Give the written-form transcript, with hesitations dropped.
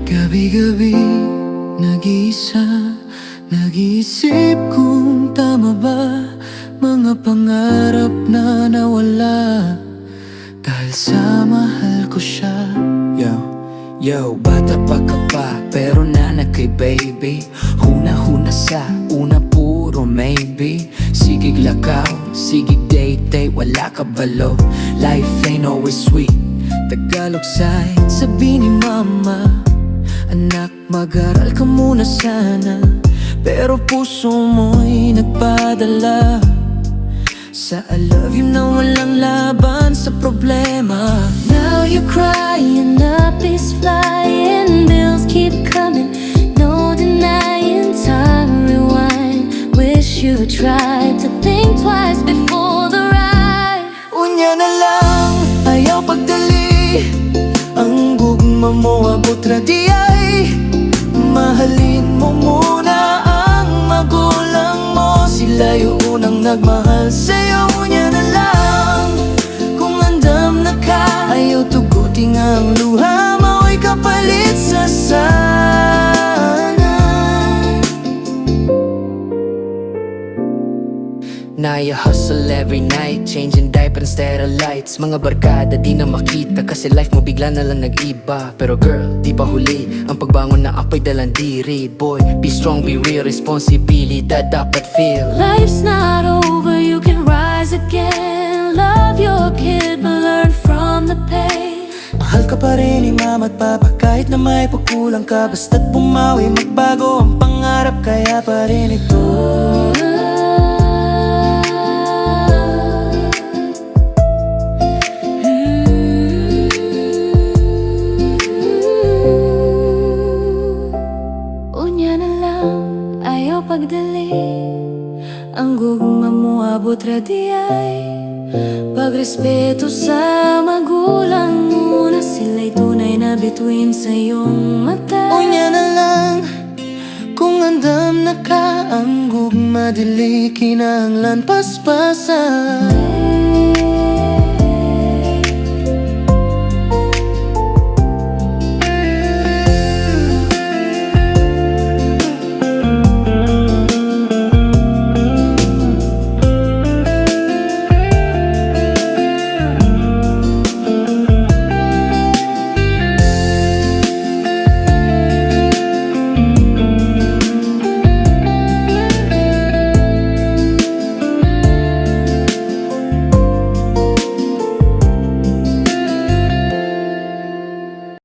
Gabi-gabi, nag-iisa, nag-iisip kung tama ba mga pangarap na nawala dahil sa mahal ko siya. Yo, yo, bata pa ka pa, pero naa na kay baby. Huna-huna sa una, puro maybe. Sigeg lakaw, sigeg date date, wala ka balo. Life ain't always sweet. Tagalog side, sabi ni mama, "Anak, mag-aral ka muna sana." Pero puso mo'y nagpadala sa I love you na walang laban sa problema. Now you're crying, up is flying, bills keep coming, no denying. Time rewind. Wish you tried to think twice before the ride. Unya na lang, ayaw pagdali. Ang gugma mo abot ra diay. Mahalin mo muna ang magulang mo. Sila yung unang nagmahal sa'yo. Unya na lang, kung andam na ka, ayaw tugutin ang luha. Mao'y kapalit sa sana. Now you hustle every night, changing diaper instead of lights. Mga barkada di na makita kasi life mo bigla na lang nag-iba. Pero girl, di pa huli. Ang pagbangon naa pa'y dalandiri. Boy, be strong, be real. Responsibilidad dapat feel. Life's not over, you can rise again. Love your kid, but learn from the pain. Mahal ka pa rin ni mama at papa kahit na may pagkulang ka. Basta't bumawi, magbago ang pangarap, kaya pa rin ito. Unya na lang, ayaw pagdali. Ang gugma mo abot ra diay. Pagrespeto sa magulang muna. Sila'y tunay na bituin sa iyong mata. Unya na lang, kung andam na ka, ang gugma dili kinahanglan paspasan.